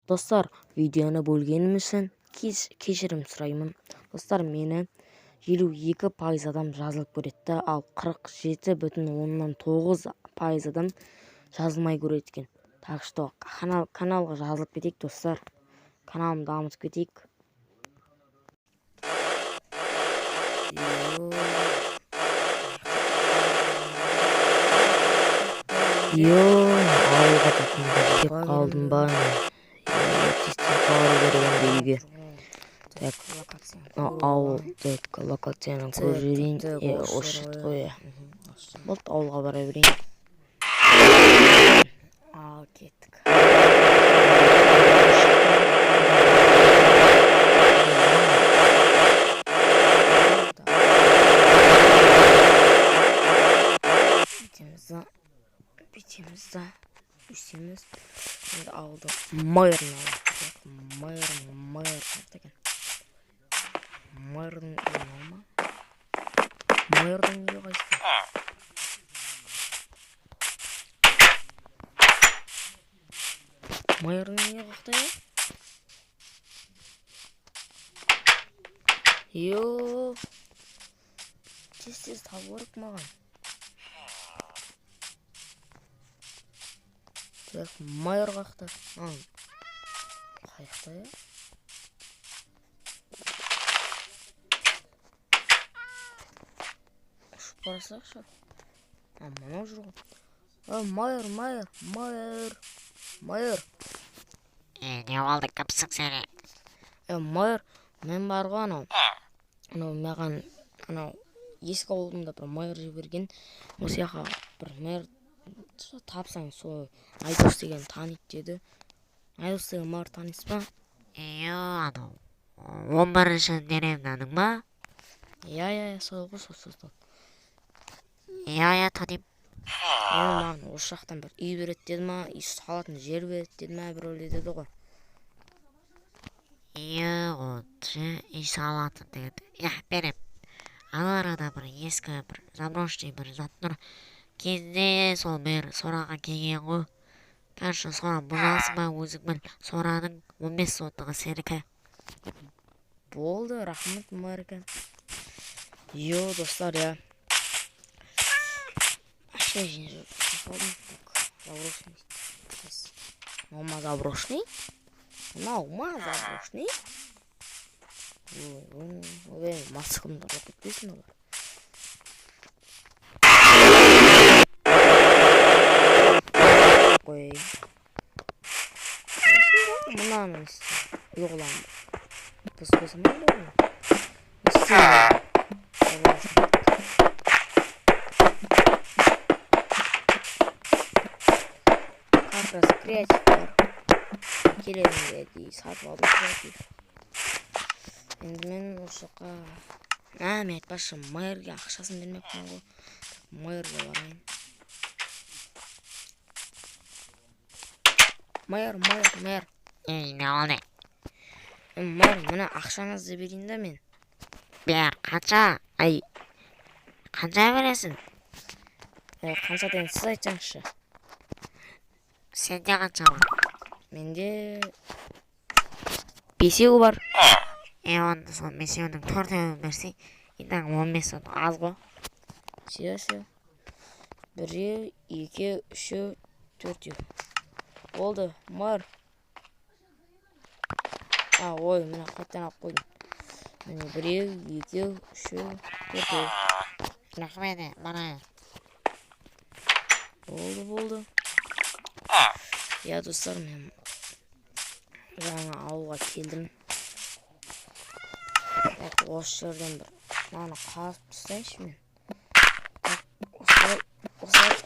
Достар, видеоны бөлгенім үшін кешірім сұраймын. Достар, мені 52% адам жазылып көреді, ал 47,9% адам жазылмай көреді екен. Так что каналға жазылып кетейік, достар. Каналымды дамытып кетейік. Йо, ауылға кетіп қалдым ба? Тез тез бару керек енді үйге. Так, ауыл, так, локацияны көріп жіберейін. Е, осы жерде ғой, иә. Болды, ауылға бара берейін. Ал кеттік. Бүйтеміз да, бүйтеміз да, өйстеміз. Енді ауылдың мэрін алайық. Мэр, мэр қаяқта екен? Мэрдің үйі мынау ма? Мэрдің үйі қайсы? Мэрдің үйі қаяқта, е? Йо, тез тез табу керек маған. Так, мэр қаяқта? Қаяқта, е? Ұшып бара салайықшы. А, мынау жүр ғой. А, мэр, мэр, мэр, мэр. Е, не болды, кімсің сен? Е, мэр, мен бар ғой анау. Анау маған анау ескі ауылымда бір мэр жіберген. Осы жаққа бір мэр тапсаң, сол Айдос деген таниды деді. Айдос деген мэр танисыз ба? Е, анау 11-ші деревняның ба? Иә, иә, иә, сол ғой, сол, сол, сол. Иә, иә, танимын. Енді маған осы жақтан бір үй береді деді ма, үй салатын жер береді деді ма, біреулер деді ғой. Иә, үй салатын деген. Иә, берем. Ана арада бір ескі бір заброшенный бір зат тұр. Кезінде сол мэр сораға келген ғой. Короче, сора бұзасың ба, өзің біл. Сораның 15 сотығы сенікі. Болды, рахмет мэрге. Йо, достар, иә. Ақша жинап салдым. Так, заброшенный. Мынау ма заброшенный? Мынау ма заброшенный? Ой, ой, ой, маскамды ұрлап кетпесін олар. Қой. Мынаны істе. Үй қыламын. Бұзып қойсам ба оны? Не істеймін? Заброшенный. Как раз креатив бар. Келемін де сатып алдым креатив. Енді мен осы жаққа, а, мен айтпақшы, мэрге ақшасын бермеппін ғой. Мэрге барайын. Мэр, мэр, мэр. Ей, не болды? Мэр, мына ақшаңызды берейін да мен. Бер, қанша? Ай, қанша бересің? Қанша деген, сіз айтсаңызшы. Сенде қанша бар? Менде бесеу бар. Е, онда сол бесеуінің төртеуін берсең, енді 15 сотық аз ғой. Все, все. Біреу, екеу, үшеу, төртеу. Болды, мэр. А, ой, міне қайтадан алып қойдым. Міне біреу, екеу, үшеу, төртеу. Рахмет, барайық. Болды, болды. Иә, достар, мен жаңа ауылға келдім. Так, осы жерден бір мынаны қазып тастайыншы мен. Так, осылай, осылай.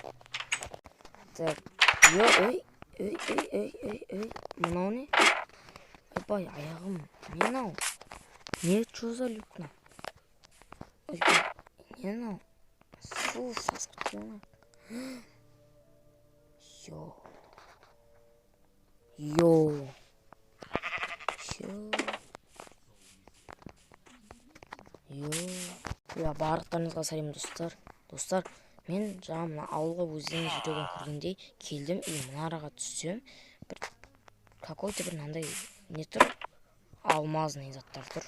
Так, ой, ой, ой, ой, ой, ой, мынау не? Ойбай, аяғым. Не мынау? Не, что за люк мынау? Ойбай, не мынау? Су сасып кеткен ғой. Йо. Йо. Йо. Йо. Я, барлықтарыңызға сәлем, достар. Достар, мен жаңа мына ауылға өздеріңіз видеодан көргендей келдім. И мына араға түссем, бір Какой-то бір мынандай не тұр, алмазный заттар тұр.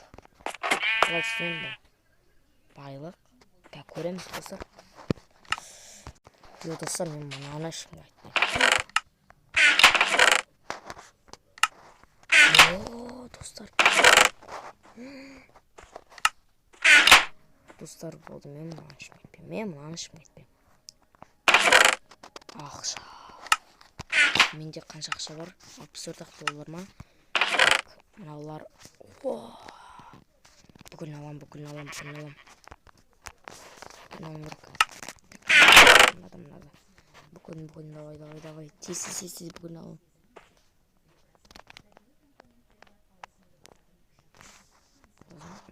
Қалай түсінемін бұл байлық? Қазір көреміз, достар. Йо, достар, мен мынаны ешкімге айтпаймын. О, достар, достар, болды, мен мынаны ешкімге айтпаймын, мен мынаны ешкімге айтпаймын. Ақша, менде қанша ақша бар? 64 ақ доллар ма? Так, мынаулар. О, бүкілін аламын, бүкілін аламын, бүкілін аламын, бүкілін алуым керек. Так, мынада, мынада, бүкілін, бүкілін, давай, давай, давай, тез, тез, тез, тез, бүкілін аламын.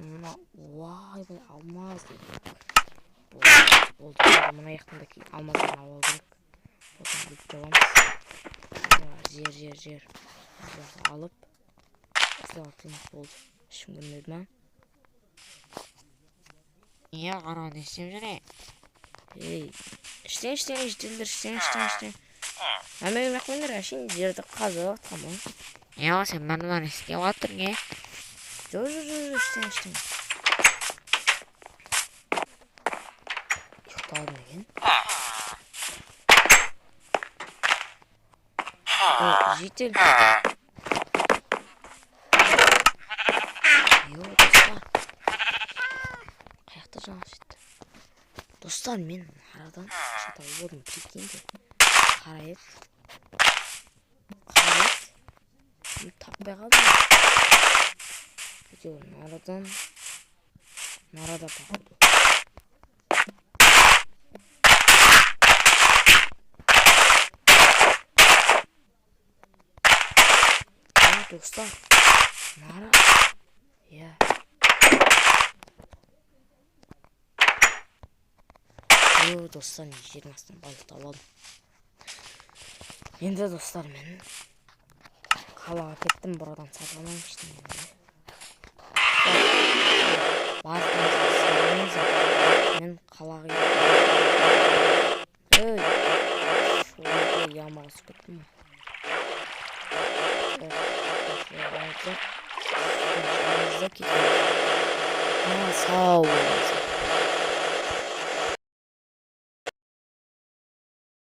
Мына, ойбай, алмаз дейді. Болды, болды, болды, мына жақтан да кейін алмаздарын алып алу керек. Потом бүйтіп жабамыз. Жер, жер, жер. Бұларды алып, осылай алып келеміз, болды. Ешкім көрмеді ма? Е, анау не істеп жүр, е? Ей, ештеңе, ештеңе, жителдер, ештеңе, ештеңе, ештеңе. Әме бермей ақ қойыңдар, әшейін жерді қазып жатқан ғой. Е, сен мыналар не істеп жатырың, е? Жоқ, жоқ, жоқ, жоқ, ештеңе, ештеңе. Ұйықтадым екен. Ой, житель. Йо, достар. Қаяқта жаңа жетті? Достар, мен арадан ақша тауып алдым, прикиньте. Қара ет. Қара ет. Мен таппай қалдым. Әйтеуір нарадан, нарада, походу. О, достар. Нара. Иә. Йо, достар, мен жердің астынан байлық тауып алдым. Енді, достар, мен қалаға кеттім, бұрадан сатып алмаймын ештеңені. Барлығыңызға сәлем. Мен қалаға кеттім. Ей, ойбай, ямаға түсіп кеттім ғой. Так, осылай аламыз да, шығамыз да, кетеміз. Сау болыңыздар.